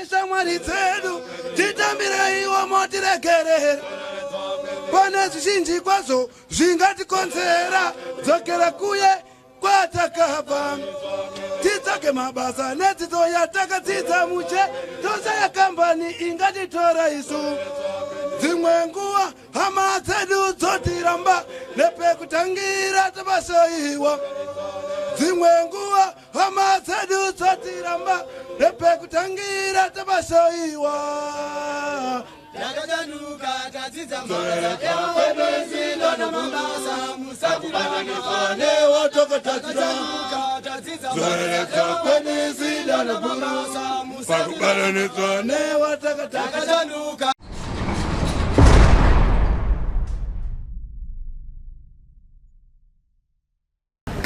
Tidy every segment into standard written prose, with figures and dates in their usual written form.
Neshamwari dzedu titambireiwo motiregerera pane zvizhinji kwazvo zvingatikonzera dzokera kuye kwatakabva titsvage mabasa nedzidzo yatakadzidza mushe toshaya kambani ingatitora isu dzimwe nguva hama dzedu dzotiramba nepekutangira tabasaiwa dzimwe nguva hama dzedu dzotiramba nepekutangira tabasaiwa Takachanuka tadzidza mabasa namabasa musatibatanidzwa newatakatatira tadzidza zoreredza kwenisida mabasa pakubatanidzwa newatakatatira takachanuka.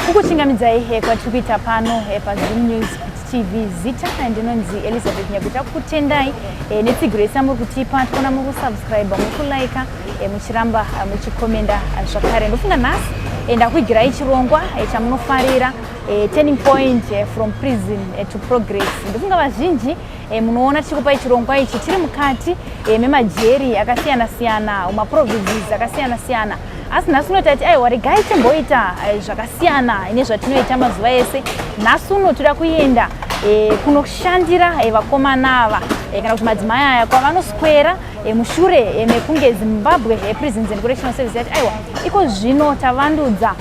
Kukuchingamidzai kwatiri kuita pano paZim News TV. Zita ndinonzi Elizabeth Nyakuta. Kutendai netsigiro yese muri kutipa, tikuona muri kusubscribe, muri kulaika, muchiramba muchikomenda zvakare. Ndofunga nhasi ndakuigirai chirongwa chamunofarira, turning point from prison to progress. Ndofunga vazhinji munoona tichikupai chirongwa ichi tiri mukati memajeri akasiyana siyana, maprovinces akasiyana siyana, asi nhasi uno tati aiwa, regai timboita zvakasiyana nezvatinoita mazuva ese. Nhasi uno toda kuenda kunoshandira vakomana ava kana kuti madzimai aya kwavanoswera mushure mekunge Zimbabwe Prisons and Correctional Service yati aiwa, iko zvino tavandudza,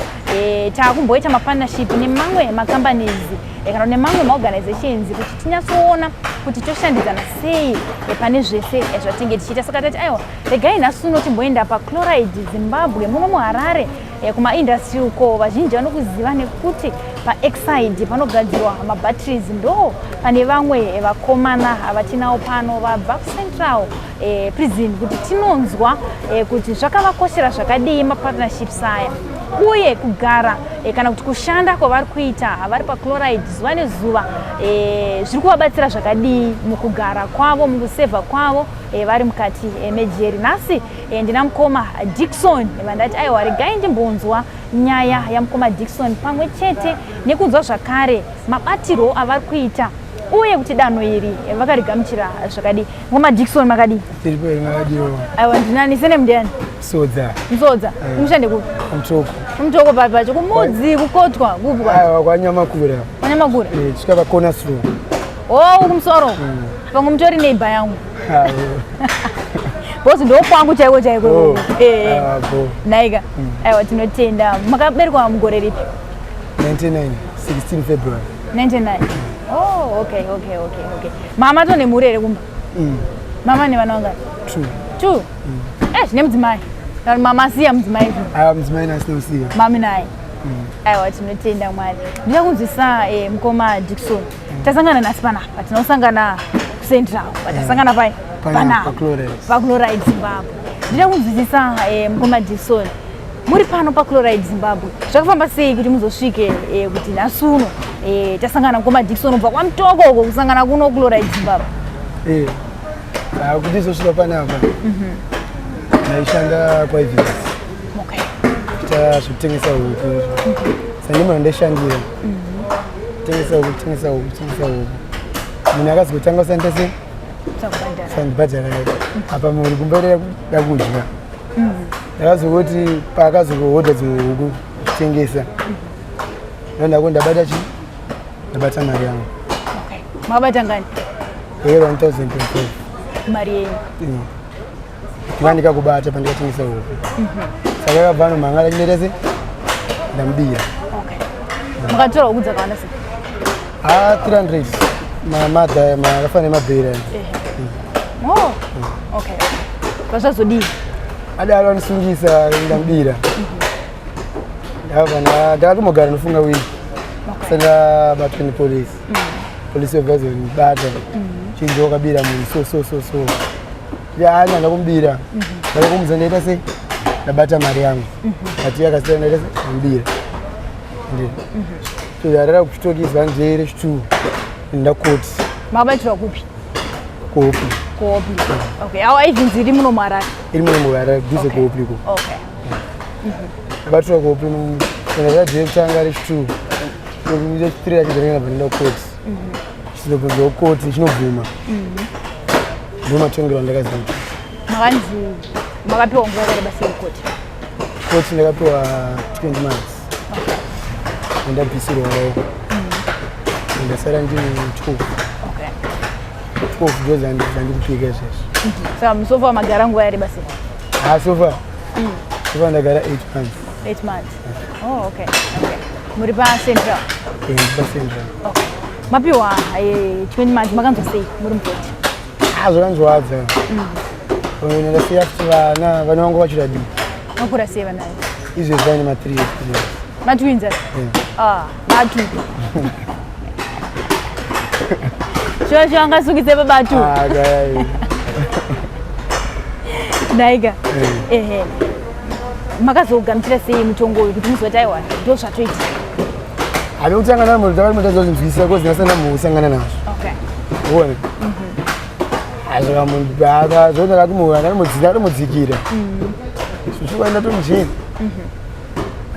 taakumboita mapartnership nemamwe macompanies kana nemamwe maorganizations kuti tinyatsoona kuti toshandidzana sei pane zvese zvatinge tichiita. Saka tati aiwa, regai nhasi uno timboenda paChloride Zimbabwe muno muHarare, kumaindustry uko vazhinji vanokuziva nekuti paExide panogadzirwa mabatteries. Ndo pane vamwe vakomana vatinawo pano vabva kuCentral Prison kuti tinonzwa kuti zvakavakoshera zvakadii mapartnerships aya uye kugara kana kuti kushanda kwavari kuita vari paChloride zuva nezuva zviri kuvabatsira zvakadii mukugara kwavo, mukusevha kwavo vari mukati mejeri. Nhasi ndina mukoma Dikson vandati aiwa, regai ndimbonzwa nyaya yamukoma Dikson pamwe chete nekunzwa zvakare mabatirwo avari kuita uye kuti danho iri vakarigamuchira zvakadii. Mukoma Dikson, makadii? Tiripo here, makadiwo? Aiwa, ndinani sene mundiani? Sodza. Musodza, umushande kupi? Mutoko. Mutoko papi pacho? Kumudzi, kukotwa, kupi? Aiwa, kwaNyamakura. KwaNyamakura. Eh, kusvika pakona slow. O, kumusoro pamwe mutori neighbor yangu because ndokwangu chaiko chaiko. Oh, Eh. ah, bo. Naika, aiwa, tinotenda. Makaberekwa mugore ripi? 99, 16 February. 99. Oh, okay. Mama tone mhuri here kumba? Mm. Mama nevana vangani? Two. Two. Zvine mudzimai kana mama asiya mudzimai? Aya, mudzimai nasina kusiya. Mami naye. Aiwa, tinotenda Mwari. Ndida kunzwisa, mukoma Dikson, tasangana nhasi panapa, tinosangana kuCentral, patasangana pai? Panapa, paChloride. PaChloride Zimbabwe. Ndida kunzwisisa, mukoma Dikson, muri pano paChloride Zimbabwe, zvakafamba sei kuti muzosvike kuti nhasi uno tasangana, mukoma Dikson, ubva kwaMutoko uko kusangana kuno Chloride Zimbabwe? Eh. Ah, kuti izosvika panapa ndaishanda kwaIvs. Kuita zvekutengesa huku. Saka ndimo ndaishandira. Kutengesa huku, kutengesa huku, kutengesa huku. Munhu akazotanga kusaita sei? Sakubhadhara. Sandibhadhara. Apa muri kumba dakudya. Ndakazongoti paakazohodha dzimwe huku kutengesa, ndandako ndabata chi ndabata mari yangu. Okay, makabata ngani? Ere 1005. Mari yenyu? Ndanga ndikakubata pandikatengesa huku, saka yakabva anomhangara chindoita se ndamubira. Okay, makatora huku dzakawanda sei? Ha, 300 mamadha akafanira nemabhera. Oh, okay. Vazvazodii? Adaro anisungisa, ndamubira. Ndabva ndakatombogara nofunga wiki sandabatwa nepolisi. Polisi yobva yazondibata, chinzi wakabira munhu so so so so. Yaani ndakumubira, ndakakumudza ndaita sei, ndabata mari yangu, but iye akasira ndaita sei, ndamubira. Ndi kuchitokizwa njere chitu ndakoti. Makabatirwa kupi? Kuhopi. Kuhopi, okay. Awo aibvinzi iri muno muHarare? Iri muno muHarare, dhuze kuHope ko. Ndabatirwa kuHope enda jere kutanga, rechitu, rechithree racho ndinenge ndabva ndaenda kukoti. Chinobvunzwa kukoti chinobvuma. Ndo matongero andakaziva. Makanzi makapiwa nguva yakareba sei kukoti? Koti ndakapiwa 20 months. Ndabvisirwawo. Ndasara ndine 12. 12 ndo dzandikupika izvezvi. Saka so far magara nguva yareba sei? Ha, so far. So far ndagara 8 months. 8 months. Oh, okay. Muri paCentral? Eh, paCentral. Okay. Mapiwa 20 months, makanzwa sei muri mukoti? Ah, zvakanzwadza. Pamwe ndasiya futi vana, vana vangu vachiri diki. Makura sei vanayo? Izvezvi vaine ma3 years. Matwins? Yeah. Ah, batu. Shuwa shuwa angasukise babatu. Ah, guys. Naika. Ehe. Makazogamuchira sei mutongo uyu kuti muzoti aiwa, ndo zvatoitika? Habe kutanga namo ndakati kozi ndasana mukusangana nazvo. Uone. Zvakamudzikira. Zvisvika ndatomujeri.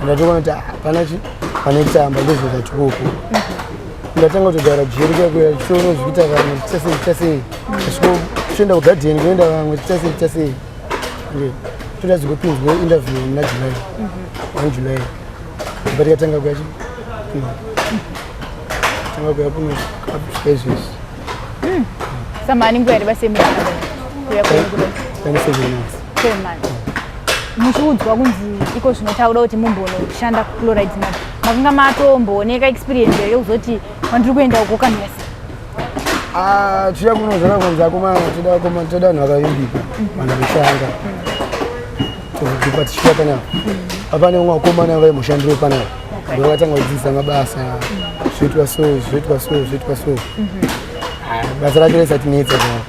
Ndatoona kuti hapana chi pane kutamba, ndozvo. Ndatanga kutogara jeri kuya, chitoona zvikuita vamwe, chiita sei, chiita sei. Sviko toenda kugadheni, kunoenda vamwe, chiita sei, chiita sei. Toda zikupinzwa interview muna July. 1 July. But tikatanga kuya chi. Tanga kuya kuno kusvika izvezvi. Samani nguva yareba sei muri kuya kwenyu kuno? Tane 7 months. 7 months. Muchiudzwa kunzi iko zvino takuda kuti mumbonoshanda kuChloride, makanga matombooneka experience here yekuzoti kwandiri kuenda uko kamira sei? Ah, tichida kuno zvakakonza akomana, toda koma, toda vanhu vakavimbika, vanhu vanoshanda. Tobva tichisvika panapa, apane umwe vakomana vaimushandiro panapa, ndo vakatanga kudzidzisa mabasa, zvoitwa so, zvoitwa so, zvoitwa so. Ah, basa racho risatinetsa zvavo,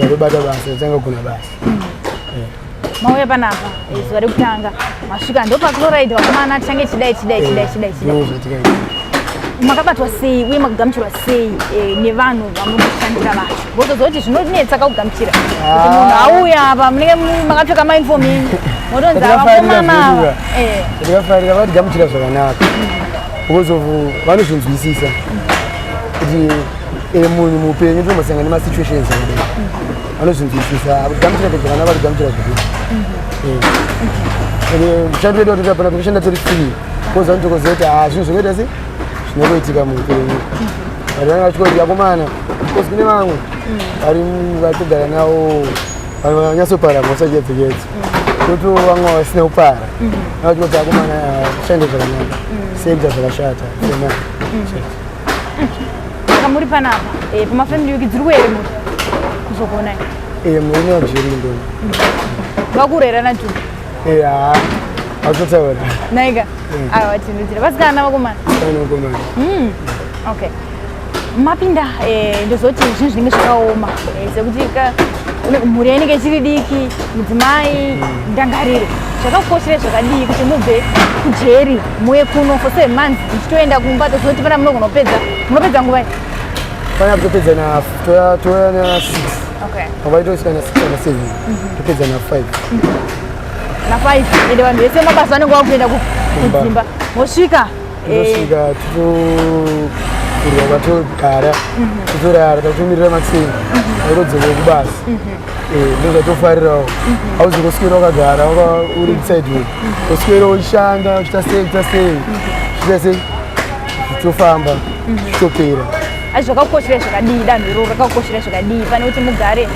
vatobata basa, tanga kugona basa. Mauya panapa zuva rekutanga, masvika ndo paChloride, vakomana tichange chidai, chidai, chidai, chidai, chidai. Ndo zvatikaita. Makabatwa sei uye makagamuchirwa sei nevanhu vamunoshandira vacho? Votoziva kuti zvinonetsa kakugamuchira kuti munhu auya apa, munenge makapfeka mauniform enyu, motonzi Takafarira avakomana ava. zvedu. Takafarira, vatigamuchira zvakanaka because of vanozvinzwisisa kuti munhu muupenyu tinombosangana nemasituations akadai. Vanozvinzwisisa, kugamuchira zvakanaka, vatigamuchira zvakanaka. Mushando wedu watoita pana toshanda tiri free because vanotokoziva kuti ha, zvinhu zvinoita se zvinongoitika muupenyu. Vanhu vanenge vachikoti akomana, because kune vamwe vari vatogara navo, vanhu vanyatsopara mhosva chedzo chedzo, toto vamwe vasina kupara, vachikoti akomana, shande zvakanaka, sei kuita zvakashata sena. Saka muri panapa pamafamily week, dziri kuhere muri kuzokuonai? Murume wajerindo. Vakurera natu? Ha, akutotaura. Naika, aiwa, tinodzira vasikana, vakomana? Vanokomana. Okay, mapinda ndozoti zvinhu zvinenge zvakaoma sekuti mhuri yainenge ichiri diki, mudzimai, ndangariro. Zvakakoshere zvakadii kuti mubve kujeri muye kuno for 7 months muchitoenda kumba? Tozoti pana munogona kupedza, munopedza nguva? Pana kutopedza na toya na 6. Pavaitosvika na 6 na 7, topedza na 5. Na 5, ende vanhu vese mabasa vanenge vakuenda Kumba. kudzimba, mosvika Totosvika, totorwa kwatogara, totorara, tatomirira makuseni, aitodzoka kubasa. Ndo zvatofarirawo, hauzi kuswera wakagara uri inside room, uswera uchishanda, uchiita sei, uchiita sei, uchiita sei, zvichitofamba, zvichitopera. Asi zvakakukoshera zvakadii danho iroro? Rakakukoshera zvakadii pane kuti mugare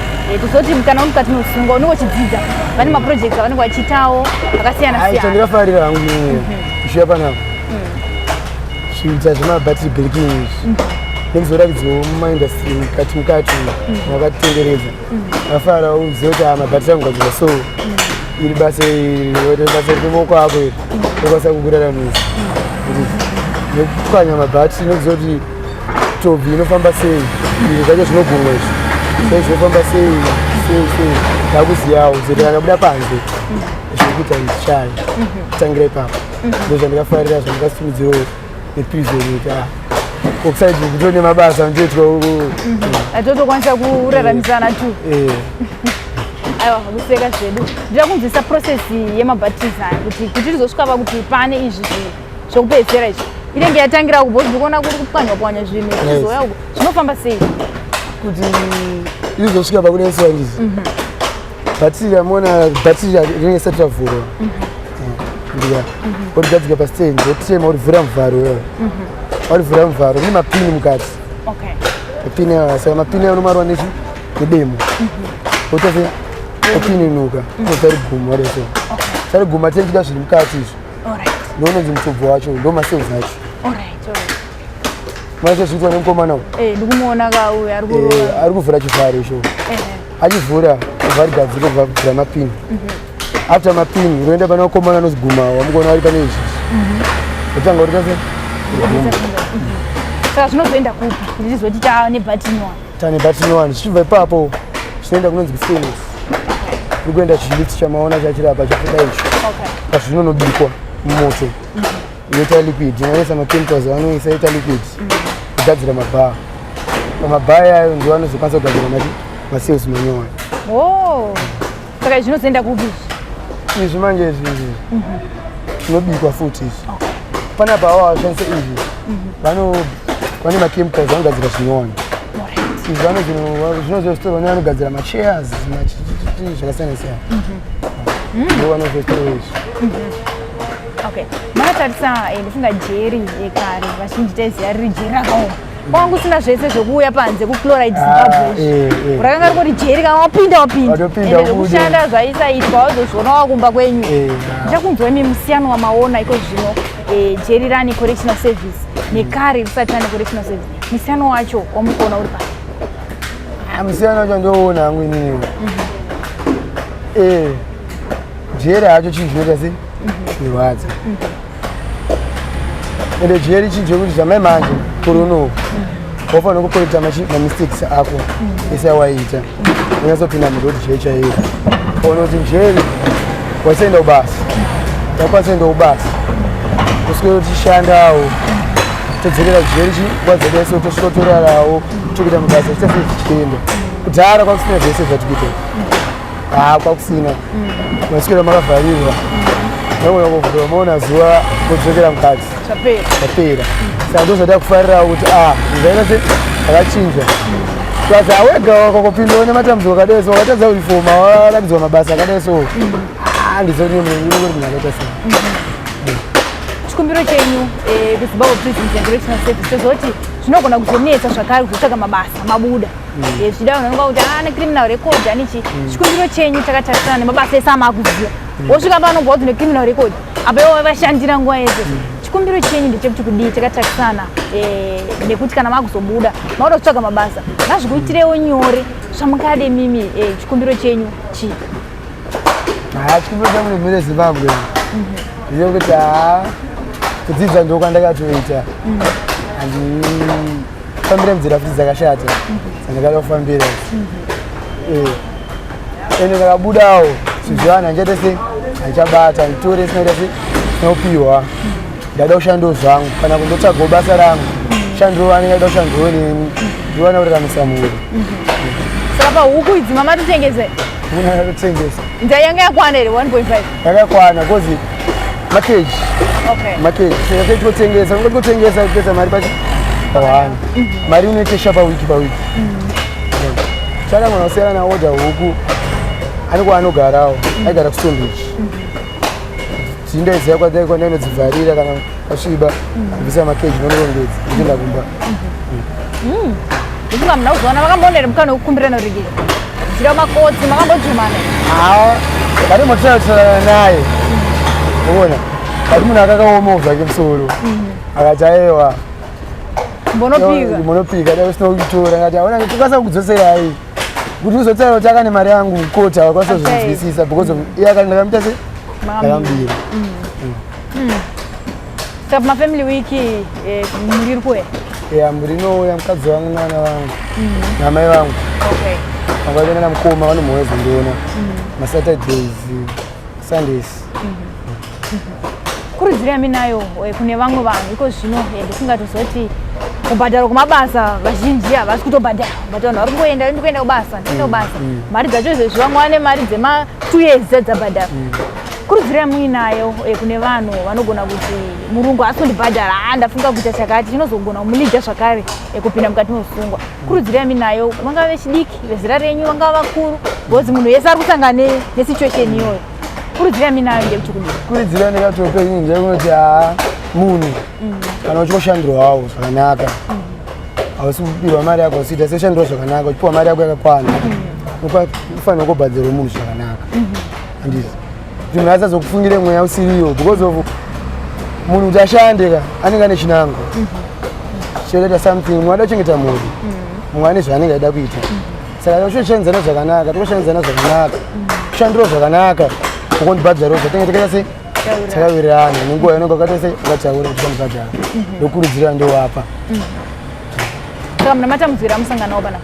kuzoti kana uri mukati meusungwa unenge uchidzidza, vane maprojects avanenge vachiitawo akasiyana Ai, siyana? Chandikafarira hangu inini kusvika panapa, zviita zvemabattery breaking izvi nekuzoratidzawo mumaindustry mukati mukati makatitenderedza, afara uzive kuti aya mabhatiri angogadzirwa so, iri basa iri, basa riri mumaoko ako iri, okwanisa kukuraramisa nekupwanya mabhatiri, nekuziva kuti tobvi inofamba sei, izvi zvacho zvinogumwa izvi sei, zvinofamba sei, sei, sei. Ndakuziyawo zoti kana buda panze zvekuita ndichaya kutangira ipapo. Ndo zvandikafarira, zvandikasimudzirawo neprison, kuti ah, oxide kutori nemabasa anotoitwa. Atotokwanisa kuraramisana tu. Aiwa, kuseka zvedu. Ndida kunzwisa process yemabatteries aya kuti tizosvika pakuti pane izvi zvokupedzisira izvi. Inenge yatangira kubva kuti kuona kuri kupwanywa pwanywa zvinhu zvichizouya uko. Zvinofamba sei? Kuti izosvika pakudaisiwa ndizi bhatiri ramuona, bhatiri rinenge risati ravhurwa. Ndika origadzika pastand, wotema, orivhura muvharo iyoyo, warivhura muvharo, mune mapini mukati. Mapini aya, saka mapini ayo unomarwa nechi nedemo, wotase opininuka, unobva riguma wareso sariguma tendiga zviri mukati izvi. Ndounonzi mutobvo wacho, ndo macells acho. Macho zviitwa nemukomana uyu. Ndikumuona ka uyu ari kurova. Ari kuvhura chivharo icho. Achivhura, kubva rigadzika, kubva kuvhura mapini. After mapini unoenda pane vakomana anoziguma, wamukuona vari pane izvi, otanga kuti tase. Saka zvinozoenda kupi kuti tizoti taane bhatiri nyowani? Tane bhatiri nyowani, zvichibva ipapo zvinoenda kunonzi kufurnace, kuri kuenda chilift chamaona chachirapa chafuda icho. Pazvinonobikwa mumoto, yoita liquid, inoisa machemicals avanoisa, yoita liquid, kugadzira mabhaa. Pamabhaa ayo ndiwo anozokwanisa kugadzira mati macells manyowani. Oh. Saka izvi zvinozoenda kupi izvi? Izvi manje, izvi zvinobikwa futi izvi. Panapa awa vashandisa izvi, vane machemicals vanogadzira zvinyowani. Izvi zvinozostorwa nevanogadzira machairs, zvakasiyana siyana, ndo vanozostorwa izvi. Okay, makatarisa, ndifunga jeri kare vazhinji taiziva riri jeri rakaoma, kwanga kusina zvese zvekuuya panze kuchloride Zimbabwe. Rakanga rikoti jeri, kana wapinda, wapinda. Watopinda, Ende ubude. zvekushanda zvaisaitwa, wazozviona wakumba kwenyu. Ndichakunzwa imi musiyano wamaona iko zvino, jeri rani correctional service nekare risati rane correctional service, musiyano wacho wamuri kuona uri pai? Ah, musiyano wacho ndouona hangu inini, jeri hacho chinhu chinoita se chinorwadza, ende jeri chinhu chekuti zvamai manje kuri unowu wafanira kucorrecta mamistakes ako ese awaita, unyatsopinda muroad chaiyo chaiyo, ona kuti jeri wasaenda kubasa, wakwanisa kuenda kubasa, kuswera uchishandawo, todzokera jeri, nguva dzedu so tosvika torarawo, tokuita mabasa tichita sei tichienda. Kudhara kwakusina zvese zvatikuita, ha, kwakusina. Maswera makavharirwa, maigona kuvhurwa, maona zuva, modzokera mukati. Zvapera. Zvapera. Saka ndozvada kufarirawo kuti a zvaita se zvakachinja. Plus awega wakakopindawo nematambudziko akadai so, wakatadza kuifoma, warakidzwa mabasa akadai so, handizoti munhu munhu akaita sei. Chikumbiro chenyu kuZimbabwe Prisons and Correctional Service, tozoti zvinogona kuzonetsa zvakare kuzotsvaga mabasa mabuda. Zvichida vanhu vanonga kuti ane criminal record anichi. Chikumbiro chenyu takatarisana nemabasa ese amakuziva, wosvika panobva kuti necriminal record, apa ivo vashandira nguva yese, chikumbiro chenyu ndechekuti kudii takatarisana nekuti kana makuzobuda makuda kutsvaga mabasa, ngazvikuitirewo nyore zvamungade mimi, chikumbiro chenyu chii? Ha, chikumbiro changu nemhuri yeZimbabwe ndechekuti, ha, kudzidza ndokwandakatoita, handifambire munzira futi dzakashata dzandakada kufambira. Ende ndakabudawo zvinhu handichaita se handichabata, handitore sinaita se sinopiwa. Ndada kushandawo zvangu, kana kundotsvagawo basa rangu, shandiro anenge aida kushandawo neni, ndiwana kuraramisa mhuri. Saka pahuku idzi mamatotengese? Munatotengesa. Nzira yanga yakwana here 1.5? Yakakwana because makeji. Makeji, saka techikotengesa, ungatotengesa kupesa mari pachi pawani, mari unoitesha pawiki pawiki. Saka munhu asiyana naodha huku, ane kwaanogarawo, aigara kuStonebridge. Dzindaiziva kwandinodzivharira, kana kwasviba kubvisa makeji, nonorongedza, ndichienda kumba. Ndifunga muna kuzoona makamboona here mukana wekukumbirana ruregero zira makotsi, makambodzvumana? Hawa vari motirana naye, uona ati munhu akakaomawo zvake musoro, akati aiwa. Mbonopika. Munopika dai usina kuitora, ngati aona tikwanisa kudzoserai kuti uzotaura kuti akane mari yangu kota, wakwanisa kuzvinzwisisa because of iye akati ndakamuita se ndakambira. Saka pamafamily week mhuri iri kuuya? Ya, mhuri inouya, mukadzi wangu nevana vangu namai vangu. Vanga nana mukoma vanomhouya zondiona maSaturdays, Sundays. Kurudziro yaminayo kune vamwe vanhu iko zvino, ndisingatozoti kubhadharwa kwemabasa, vazhinji havasi kutobhadharwa, but vanhu vari kungoenda, ndikuenda kubasa, ndikuenda kubasa, mari dzacho izvezvi vamwe vane mari dzema 2 years dzadzabhadharwa. Kurudziro yamuinayo kune vanhu vanogona kuti murungu asondibhadhara, ah, ndafunga kuita chakati chinozogona kumulidha zvakare kupinda mukati meusungwa. Kurudziro yamuinayo, vangava vechidiki vezera renyu, vangava vakuru, because munhu wese ari kusangana nesituation iyoyo, kurudziro yamuinayo ndeyekuti kudii? Kurudziro ndikatope ini ndeyekuti, haa, munhu kana uchingoshandirwawo zvakanaka, hausi kubirwa mari yako, usiita seshandirwa zvakanaka, uchipiwa mari yako yakakwana, ufanira kubhadhirwa munhu zvakanaka, handiti? Kuti munhu asazokufungire mweya usiriyo, because of munhu kuti ashande ka, anenge ane chinangwa chinoita something. Mumwe ada kuchengeta mhuri, mumwe ane zvaanenge aida kuita. Saka uchoshandidzana zvakanaka, tokoshandidzana zvakanaka, kushandiro zvakanaka, ukondibhadharawo zvatinenge takaita sei, takawirirana nenguva inonge wakaita sei, wakataura kuti kandibhadhara. Ndokurudzira, ndowapa. Saka muna matambudziko amusanganawo panapa?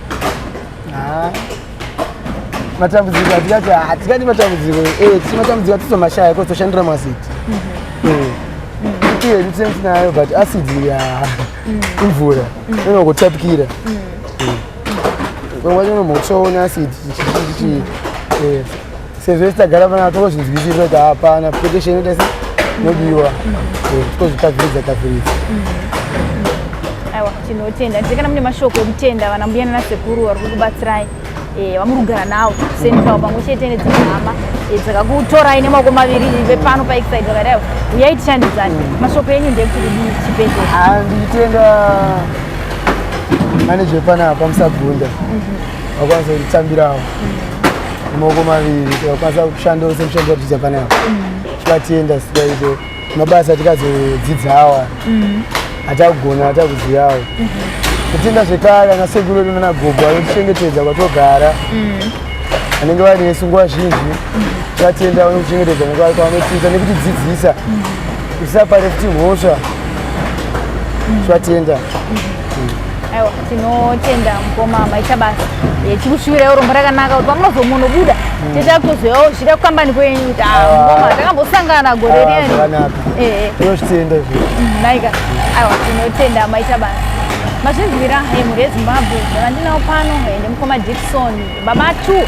Ah, matambudziko hatikati, hatikati matambudziko, tisi matambudziko atizomashaya kozi toshandira muacid. Iti yedu tinenge tinayo, but acid ya imvura inongotapukira, pamwe pacho unombotsvaona acid chichi. Sezvo isi tagara panapa, tongozvinzwisisa kuti hapana protection inoita se inodiwa, tozvikaviridza kaviridza. Aiwa, tinotenda. Nditi kana mune mashoko ekutenda vana mbuya nanasekuru vari kukubatsirai, vamuri kugara navo Central, pamwe chete nedzimwe hama dzakakutorai nemaoko maviri vepano paExide, vakadai, uyai tishandidzane, mashoko enyu ndeyekuti kudii chipedze? Nditenda manager panapa, Musagunda, vakwanisa kutitambirawo nemaoko maviri, tikakwanisa kushandawo semushando watiita panapa. Chivatenda sikaite mabasa tikazodzidzawa, hatakugona, hatakuziyawo. Kutenda zvekare ana sekuru edu nanagogo vanotichengetedza kwatogara, vanenge vari nesu nguva zhinji. Tivatenda vanokuchengetedza kwavanotiita nekutidzidzisa tisapare futi mhosva. Tivatenda. Aiwa, tinotenda mukoma, maita basa. Tikushuvirai urombo rakanaka kuti pamunozomunobuda tiita kutozoyawo zvida kukambani kwenyu kuti, ah, mukoma, takambosangana gore riyani. Zvakanaka. Tinozvitenda izvo. Naika, aiwa, tinotenda, maita basa. Mazvinzwira, mhuri yeZimbabwe, zvavandinawo pano ndemukoma Dikson baba two.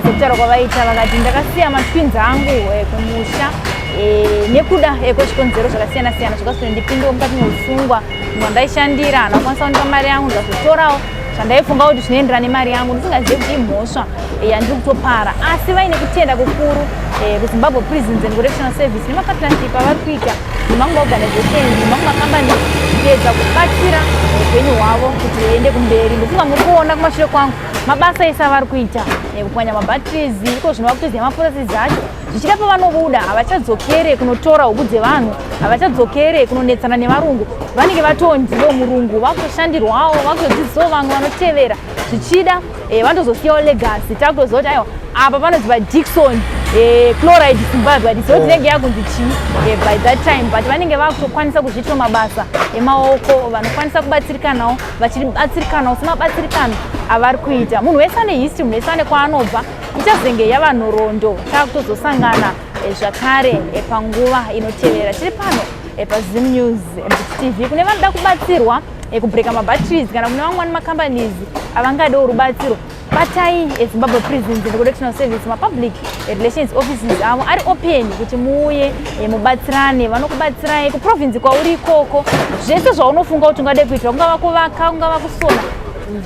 Sekutaura kwavaita, vakati ndakasiya matwins angu kumusha nekuda kwezvikonzero zvakasiyana siyana zvakazoti ndipindewo mukati meusungwa. Mwandaishandira handakwanisa kundipa mari yangu, ndikazotorawo zvandaifunga kuti zvinoenderana nemari yangu, ndisingazivi kuti imhosva yandiri kutopara. Asi vaine kutenda kukuru kuZimbabwe Prisons and Correctional Service nemapartnership avari kuita nemamwe maorganizations, nemamwe makambani, kuedza kubatsira upenyu hwavo kuti huende kumberi. Ndofunga muri kuona kumashure kwangu mabasa ese avari kuita, kupwanya mabatteries iko zvino vakutoziva maprocesses acho. Zvichida pavanobuda havachadzokere kunotora huku dzevanhu, havachadzokere kunonetsana nevarungu, vanenge vatondivo murungu, vakutoshandirwawo, vakutodzidzisawo vamwe vanotevera. Zvichida vanotozosiyawo legacy, takutoziva kuti aiwa, apa panonzi vaDikson Chloride Zimbabwe. Hatiziva kuti inenge yakunzi chii by that time, but vanenge vakutokwanisa kuzviitira mabasa emaoko, vanokwanisa kubatsirikanawo, vachibatsirikanawo semabatsirikano avari kuita. Munhu wese ane history, munhu wese ane kwaanobva, ichazenge yava nhoroondo. Taakutozosangana zvakare panguva inotevera tiri pano paZim News TV. Kune vanoda kubatsirwa kubreka mabatteries, kana kune vamwe vane macompanies avangadewo rubatsiro, batai Zimbabwe Prisons and Correctional Service. Mapublic relations offices avo ari open kuti muuye mubatsirane. Vanokubatsirai kuprovince kwauri ikoko, zvese zvaunofunga kuti ungade kuitira, kungava kuvaka, kungava kusona,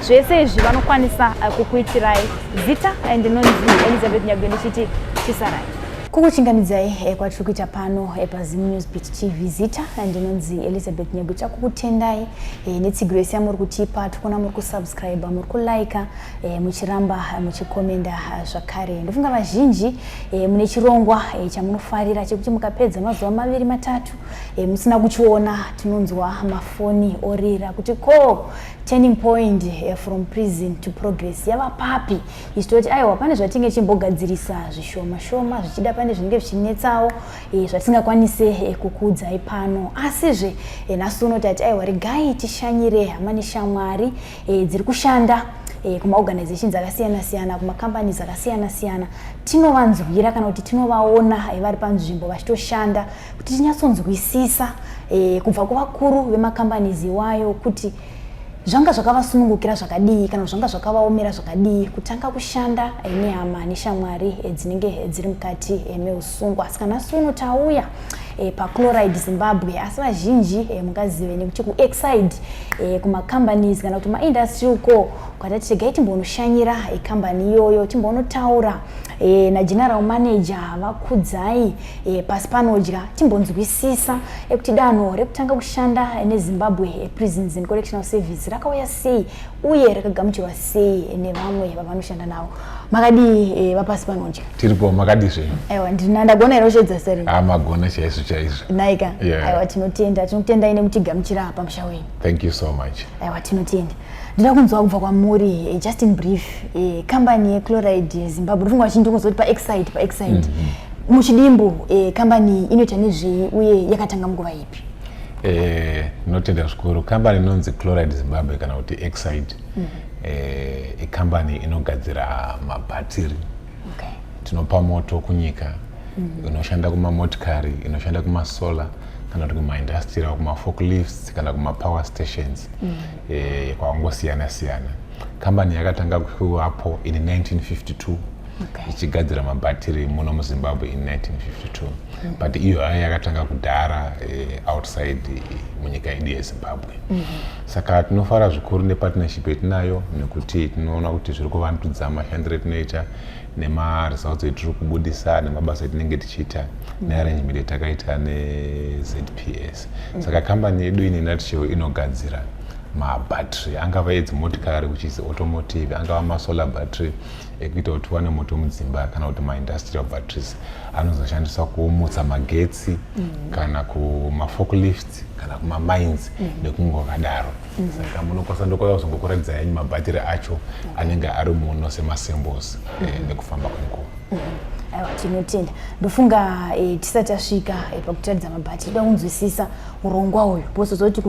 zvese izvi vanokwanisa kukuitirai. Zita ndinonzi Elizabeth Nyagwe, ndichiti chisarai. Kukuchingamidzai kwatiri kuita pano paZim News Beat TV. Zita ndinonzi Elizabeth Nyagwe. Chakukutendai netsigiro yese yamuri kutipa. Tikuona muri kusubscribe, muri kulika, muchiramba muchikomenda zvakare. Ndofunga vazhinji mune chirongwa chamunofarira chekuti mukapedza mazuva 2 3 musina kuchiona, tinonzwa mafoni orira kuti ko Turning Point from Prison to Progress yava papi? Ichitoti aiwa, pane zvatinge chimbogadzirisa zvishoma shoma, zvichida pane zvinenge zvichinetsawo zvatisingakwanise kukuudzai pano. Asizve nhasi uno tati aiwa, regai tishanyire hama neshamwari dziri kushanda kumaorganizations akasiyana siyana, kumacompanies akasiyana siyana, tinovanzwira kana kuti tinovaona vari panzvimbo vachitoshanda, kuti tinyatsonzwisisa kubva kuvakuru vemacompanies iwayo kuti Zvanga zvakavasunungukira zvakadii kana zvanga zvakavaomera zvakadii kutanga kushanda nehama neshamwari dzinenge dziri mukati meusungwa? Asi kana uno tauya paChloride Zimbabwe, asi vazhinji mungazive nekuti kuExide, kumacompanies kana kuti maindustry uko kwatati regai timbonoshanyira kambani iyoyo, timbonotaura nageneral manager Vakudzai Pasipanodya, timbonzwisisa kuti danho rekutanga kushanda neZimbabwe Prisons and Correctional Service rakauya sei uye rakagamuchirwa sei nevamwe vavanoshanda navo. Makadii, vaPasipanodya? Tiripo, makadii zvenyu? Aiwa, ndina ndagona here kushedza seri? Ah, magona chaizvo chaizvo. Naika. Yeah. Aiwa, tinotenda, tinokutendai nekutigamuchira pamusha wenyu. Thank you so much. Aiwa, tinotenda. Ndinoda kunzwa kubva kwamuri, just in brief, kambani yeChloride Zimbabwe. Ndofunga vachinji kuzoti paExide, paExide. Muchidimbu, kambani inoita nezvei uye yakatanga munguva ipi? Ndinotenda zvikuru. Kambani inonzi Chloride Zimbabwe kana kuti Exide ikambani inogadzira mabhatiri. Tinopa moto kunyika, inoshanda kumamotikari, inoshanda kumasolar kana kuti kumaindustrial, kumaforklifts kana kumapower stations, kwakangosiyana siyana. Kambani yakatanga kuvapo in 1952, ichigadzira mabhatiri muno muZimbabwe in 1952, but iyo hayo yakatanga kudhara outside munyika yedu yeZimbabwe. Saka tinofara zvikuru nepartnership yetinayo nekuti tinoona kuti zviri kuvandudza mashandiro etinoita nemaresults etiri kubudisa nemabasa etinenge tichiita nearrangement yatakaita neZPS. Saka kambani yedu in a nutshell inogadzira mabhatiri, angava edzimotikari, which is automotive, angava masolar battery ekuita kuti tiwane moto mudzimba, kana kuti maindustrial batteries anozoshandiswa kumutsa magetsi kana kumaforklifts kana kumamines nekungokadaro. Saka munokwanisa, ndokwanisa kuzongokuratidzai henyu mabhatiri acho anenge ari muno semasamples nekufamba kwenguva. Aiwa, tinotenda. Ndofunga tisati tasvika pakutiratidza mabhatiri, toda kunzwisisa urongwa uyu, because zoti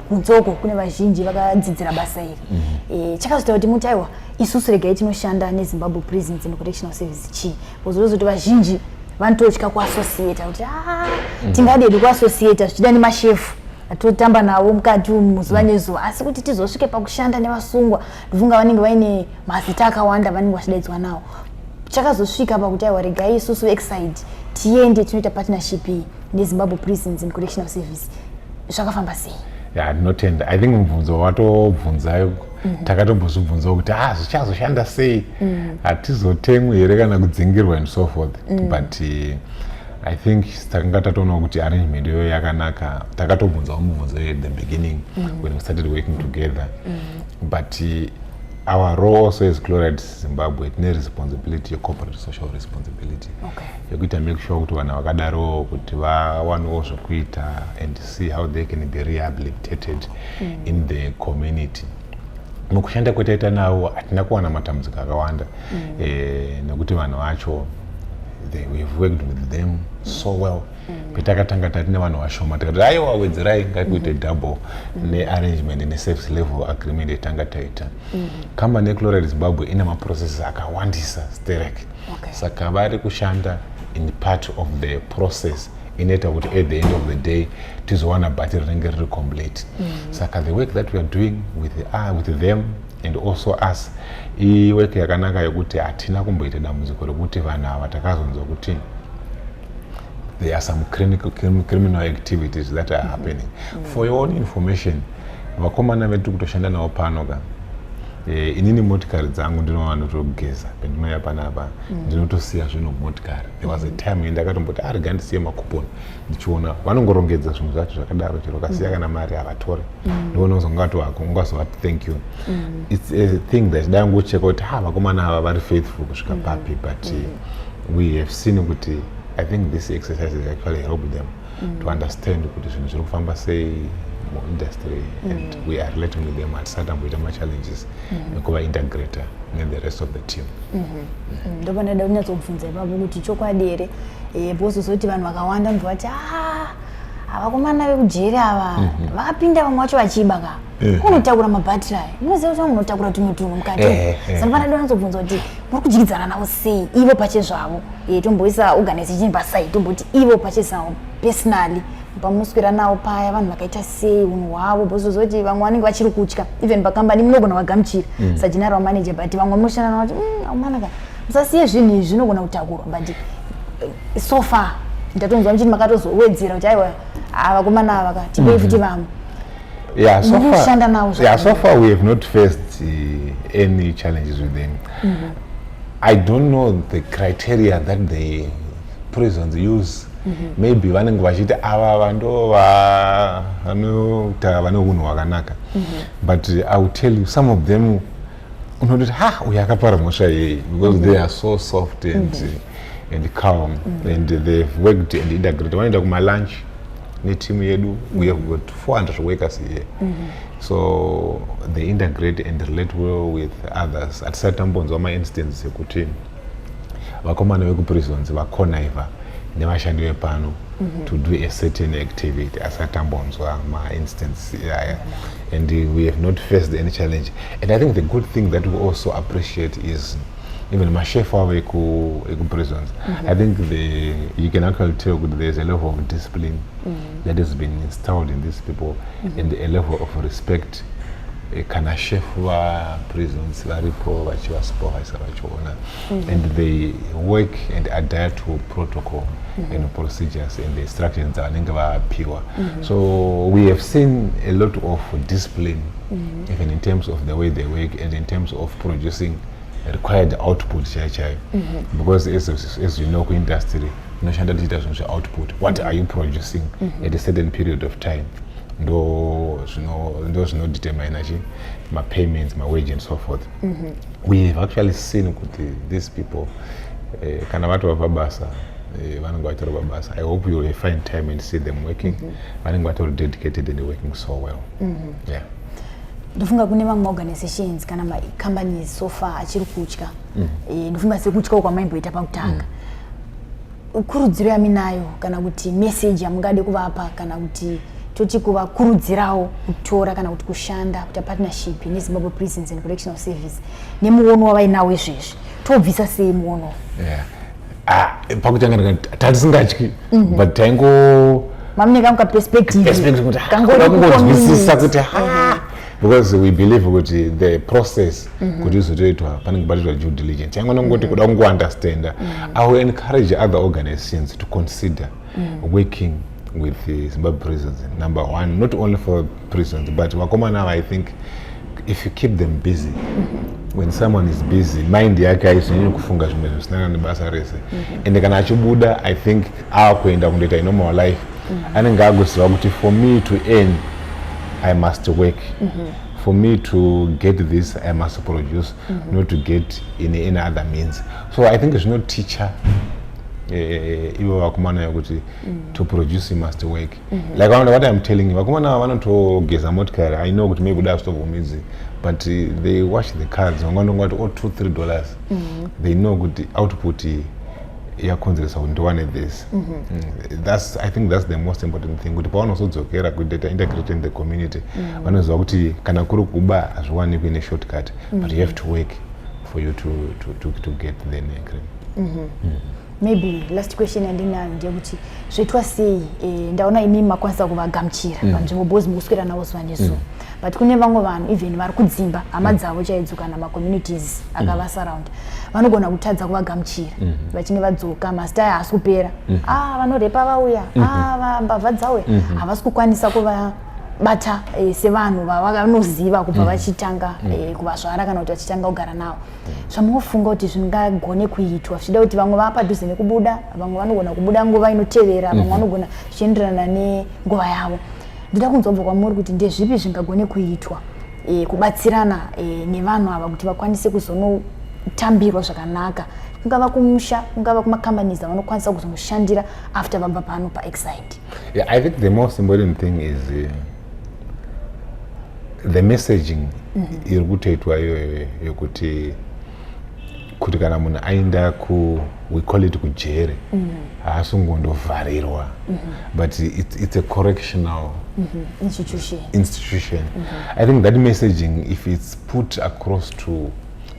kunzoko kune vazhinji vakadzidzira basa iri. Chakazoita kuti muti, "Aiwa, isusu regai tinoshanda neZimbabwe Prisons and Correctional Service," chii? Because zozoti vazhinji vanototya kuassociata kuti, "Ah, tingadedi kuassociata zvichida nemashefu atotamba navo mukati umu zuva nezuva?" Asi kuti tizosvike pakushanda nevasungwa, ndofunga vanenge vaine mazita akawanda vanenge vachidaidzwa nawo. Chakazosvika pakuti, "Aiwa, regai isusu Exide tiende tinoita partnership iyi neZimbabwe Prisons and Correctional Service," zvakafamba sei? Ya, ndinotenda. I think mubvunzo watobvunzayo takatombozvibvunzawo kuti, "Ah, zvichazoshanda sei? Hatizotemwi here kana kudzingirwa?" and so forth. But I think takanga tatoonawo kuti arrangement iyoyo yakanaka. Takatobvunzawo mubvunzo at the beginning when we started working together. But our role also as Chloride Zimbabwe, tine responsibility yecorporate social responsibility yekuita make sure kuti vanhu vakadaro kuti vawanewo zvokuita and see how they can be rehabilitated in the community. Mukushanda kwetaita navo hatina kuwana matambudziko akawanda, nekuti vanhu vacho we've worked with them so well. Petakatanga tatine vanhu vashoma, tikati, "Aiwa, wedzerai, ngakuite double," nearrangement neservice level agreement yatanga taita. Kambani yeChloride Zimbabwe ine maprocesses akawandisa sterek. Saka vari kushanda in part of the process inoita kuti at the end of the day tizowana bhatiri rinenge riri complete. Saka the work that we are doing with them and also us iwork yakanaka yekuti hatina kumboita dambudziko rekuti vanhu ava takazonzwa kuti there are some criminal activities that are happening. For your own information, vakomana vedu kutoshanda navo pano ka, inini motikari dzangu ndinova ndotogeza pendinouya panapa, ndinotosiya zvinhu mumotikari. There was a time yandakatomboti, "Arega ndisiye makuponi," ndichiona vanongorongedza zvinhu zvacho zvakadaro. Chero ukasiya kana mari havatore. Ndinoona uzongati wako ungazovati thank you. It's a thing that dangocheka kuti, ha, vakomana ava vari faithful kusvika papi. But we have seen kuti I think this exercise has actually helped them to understand kuti zvinhu zviri kufamba sei muindustry, and we are relating with them. Hatisati tamboita machallenges ekuvaintegrata nethe rest of the team. Ndobva ndaida kunyatsobvunza ipapo kuti chokwadi here, because uzoti vanhu vakawanda ndobva vati, "Ah, avakomana vekujeri ava vakapinda, vamwe vacho vachiba ka, unotakura mabhatiri aya, munoziva kuti unotakura tumwe tunhu mukati." Saka panada kunyatsobvunza kuti muri kudyidzana navo sei ivo pachezvavo? Tomboisa organization paside, tomboti ivo pachezvavo personally. Pamunoswera navo paya, vanhu vakaita sei, unhu hwavo? Bozozoti vamwe vanenge vachiri kutya even pakambani munogona vagamuchira sageneral manager, but vamwe munoshanda navo vati, amanaka, musasiye zvinhu izvi, zvinogona kutakurwa." But so far ndatonzwa muchiti makatozowedzera kuti aiwa, vakomana ava ka, tipei futi vamwe. Yeah, so Munoshanda navo far, yeah, so zvakanaka. Far we have not faced any challenges with them. I don't know the criteria that the prisons use. Maybe vanenge vachiti ava ndo vanoita vane unhu hwakanaka, but I will tell you, some of them unototi, "Ha, uyu akapara mhosva yei?" because they are so soft and calm and they've worked and integrated. Vanoenda kumalunch netimu yedu. We have got 400 workers here, so they integrate and relate well with others. Hatisati tambonzwa mainstance ekuti vakomana vekuprisons vaconniva nevashandi vepano to do a certain activity. Asati tambonzwa mainstance yaya, and we have not faced any challenge. And I think the good thing that we also appreciate is even mashefu avo ekuprisons. I think you can actually tell kuti there's a level of discipline that has been installed in these people and a level of respect. Kana chef vaprisons varipo vachivasupervisa, vachiona, and they work and adhere to protocol and procedures and the instructions dzavanenge vapiwa. So we have seen a lot of discipline, even in terms of the way they work and in terms of producing required output chaiyo chaiyo, because as you know, kuindustry unoshanda tichiita zvinhu zveoutput. What are you producing at a certain period of time? Ndo zvinodetermina chi mapayments, mawage and so forth. We have actually seen kuti these people, kana vatova pabasa, vanenge vatori pabasa. I hope you will find time and see them working. Vanenge vatori dedicated and working so well, yeah. Ndofunga kune vamwe maorganizations kana macompanies so far achiri kutya. Ndofunga sekutyawo kwamaimboita pakutanga. Kurudziro yaminayo kana kuti message yamungade kuvapa, kana kuti toti kuvakurudzirawo kutora kana kuti kushanda, kuita partnership neZimbabwe Prisons and Correctional Service, nemuono wavainawo izvezvi, tobvisa sei muono? Yeah. Ah, pakutanga ndikati tatisingatyi, but taingo mamune kamwe kaperspective. Perspective kuti Kangori kuda kungonzwisisa kucommunity. kuti ha, because we believe kuti the process kuti izotoitwa panenge patoitwa due diligence. Chaingona kungoti kuda kungounderstanda. I will encourage other organizations to consider working with the Zimbabwe Prisons, number one, not only for prisons, but vakomana ava, I think if you keep them busy, when someone is busy, mind yake haizonyanyi kufunga zvimwe zvisinana nebasa rese. Ende kana achibuda, I think aakuenda kundoita normal life, anenge agoziva kuti for me to earn, I must work. For me to get this, I must produce, not to get in any other means. So I think zvinoticha ivo vakomana yekuti to produce you must work. Like what I'm telling you, vakomana ava vanotogeza motikari. I know kuti maybe kuda hazvitobvumidzi, but they wash the cars. Vangandongati o $2 $3, they know kuti output iyi yakonzeresa kuti ndiwane this. That's, I think that's the most important thing, kuti pavanozodzokera kuita integrate in the community, vanoziva kuti kana kuri kuba hazviwanikwi neshortcut, but you have to work for you to get the necre. Maybe last question yandinayo ndeyekuti zvoitwa sei? Ndaona imi makwanisa kuvagamuchira panzvimbo because mukuswera navo zuva nezuva, but kune vamwe vanhu even vari kudzimba, hama dzavo chaidzo kana macommunities akavasurround vanogona kutadza kuvagamuchira vachinge vadzoka. Mazita aya haasi kupera, ah, vanorepa vauya, ah, mbavha dzauya. Havasi kukwanisa kuvabata sevanhu vavanoziva kubva vachitanga kuvazvara kana kuti vachitanga kugara navo. Zvamunofunga kuti zvingagone kuitwa, zvichida kuti vamwe vava padhuze nekubuda, vamwe vanogona kubuda nguva inotevera, vamwe vanogona zvichienderana nenguva yavo, ndoda kunzwa kubva kwamuri kuti ndezvipi zvingagone kuitwa kubatsirana nevanhu ava kuti vakwanise kuzonotambirwa zvakanaka, kungava kumusha, kungava kumacompanies avanokwanisa kuzonoshandira after vabva pano paExide? Yeah, I think the most important thing is the messaging iri kutoitwa iyoyo yekuti kuti kana munhu aenda ku, we call it kujere, haasi kungondovharirwa, but it's a correctional institution. Institution. I think that messaging, if it's put across to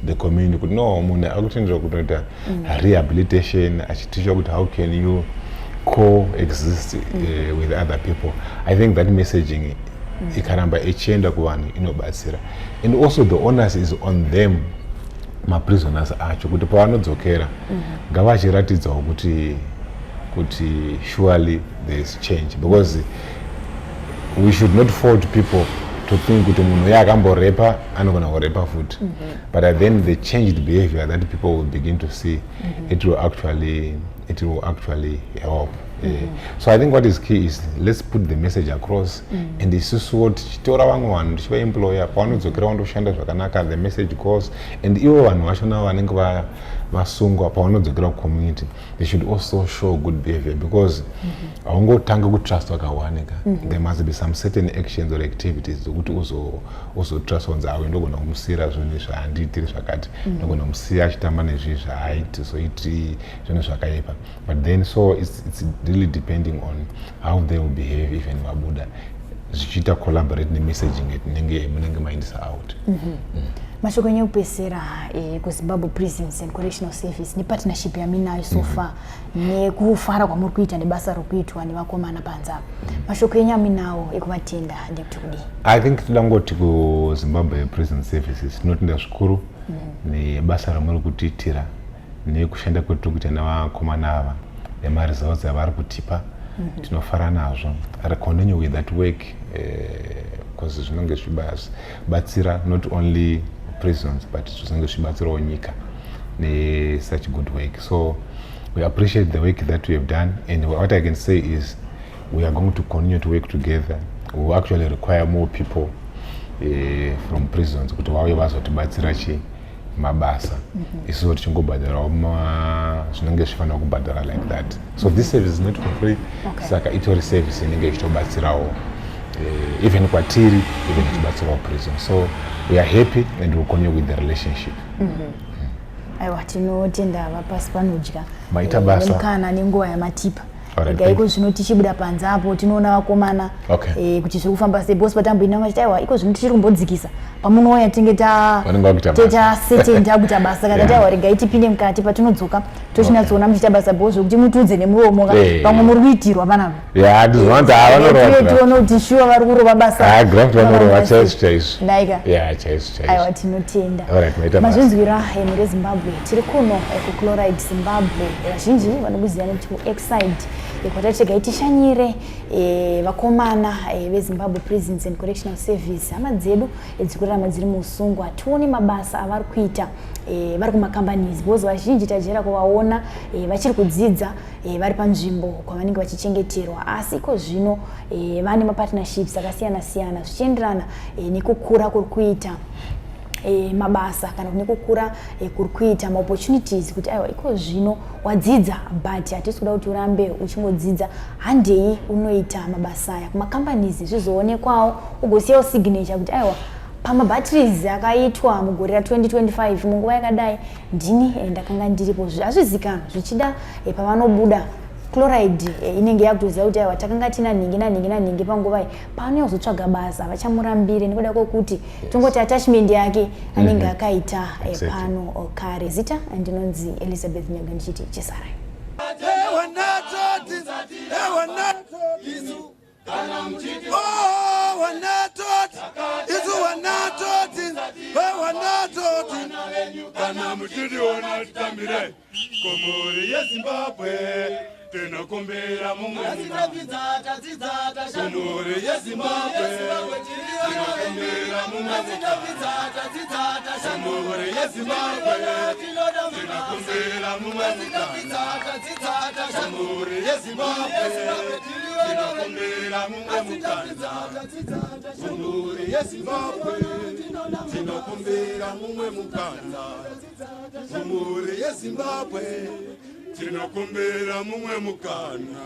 the community kuti no, munhu akutenderwa kutoita rehabilitation, achitichwa kuti how can you coexist with other people. I think that messaging ikaramba ichienda kuvanhu inobatsira. And also the onus is on them, maprisoners acho, kuti pavanodzokera ngavachiratidzawo kuti surely there is change, because we should not fault people to think kuti munhu uye akamborepa anogona kurepa futi. But then the changed behavior that people will begin to see, it will actually help. So I think what is key is let's put the message across, and isusuwo tichitora vamwe vanhu tichivaemploya, pavanodzokera vandoshanda zvakanaka, the message goes. And ivo vanhu vacho navo vanenge vasungwa, pavanodzokera kucommunity, they should also show good behavior, because haungotangi kutrustwa kawanika. There must be some certain actions or activities dzokuti uzotrustwa kunzi awe ndogona kumusiyira zvinhu zvaandiitiri zvakati, ndogona kumusiya achitamba nezvii zvaaizoiti zvinhu zvakaipa. But then so it's really depending on how they will behave even vabuda, zvichiita collaborate nemessaging yatinenge munenge maindisa out. Mashoko enyu ekupedzisira kuZimbabwe Prisons and Correctional Service nepartnership yaminayo so far, nekufara kwamuri kuita nebasa rokuitwa nevakomana panze apa, mashoko enyu aminawo ekuvatenda ndekuti kudii? I think toda ngoti kuZimbabwe Prison Services tinotenda zvikuru nebasa ramuri kutiitira, nekushanda kwetiri kuita nevakomana ava, nemaresults avari kutipa. Tinofara nazvo. Continue with that work, because zvinonge zvichibatsira not only prisons, but zvinonge zvichibatsirawo nyika nesuch good work. So we appreciate the work that we have done, and what I can say is we are going to continue to work together. We will actually require more people from prisons kuti vauye vazotibatsira chi mabasa, isusu tichingobhadharawo zvinenge zvichifanira kubhadhara like that. So this service is not for free. Saka itori service inenge ichitobatsirawo even kwatiri, even ichibatsirawo prison. So we are happy and we'll continue with the relationship. Aiwa, tinotenda VaPasipanodya. Maita basa. Nemukana nenguva yamatipa. Alright, Rega iko zvino tichibuda panze apo tinoona vakomana kuti zviri kufamba sei, because patamboina vachiti aiwa, iko zvino tichiri kumbodzikisa, pamunouya tinge Vanenge vakuita basa. Taseteni takuita basa. Saka tati aiwa, regai tipinde mukati, patinodzoka tochinatsoona muchiita basa, because zvekuti mutiudze nemuromo ka, pamwe muri kuitirwa panapa. Ya, ndizvona, vanorova. Tione kuti shuwa vari kurova basa. Ah, graft vanorova chaizvo chaizvo. Ndaika. Ya, chaizvo chaizvo. Aiwa, tinotenda. Alright, maita basa. Mazvinzwira, mhuri yeZimbabwe, tiri kuno kuChloride Zimbabwe, vazhinji vanokuziva nekuti kuExide, kwatati regai tishanyire vakomana veZimbabwe Prisons and Correctional Service, hama dzedu dziri kurarama dziri muusungwa, tione mabasa avari kuita vari kumacompanies, because vazhinji tajera kuvaona vachiri kudzidza, vari panzvimbo kwavanenge vachichengeterwa. Asi iko zvino vane mapartnerships akasiyana siyana zvichienderana nekukura kuri kuita mabasa kana kuti nekukura kuri kuita maopportunities, kuti aiwa, iko zvino wadzidza, but hatisi kuda kuti urambe uchingodzidza, handei unoita mabasa aya kumacompanies, zvizoonekwawo, ugosiyawo signature kuti aiwa, pamabatteries akaitwa mugore ra2025 munguva yakadai ndini ndakanga ndiripo. Hazvizikanwa, zvichida pavanobuda Chloride inenge yakutoziva kuti aiwa, takanga tina nhingi nanhingi nanhingi panguva iyi, paanouya kuzotsvaga basa vachamurambire nekuda kwekuti tongoti attachment yake anenge akaita pano kare. Zita ndinonzi Elizabeth Nyaga, ndichiti chisarai. Wanatoti, wanatoti, oh, wanatoti, isu wanatoti, wanatoti. Kana muchitiona titambire kumhuri yeZimbabwe, tinokumbira mumwe kumhuri yeZimbabwe, tinokumbira mumwe kumhuri yeZimbabwe, tinokumbira mumwe kumhuri yeZimbabwe, tinokumbira mumwe mukana kumhuri yeZimbabwe, tinokumbira mumwe mukana kumhuri yeZimbabwe, tinokumbira mumwe mukana.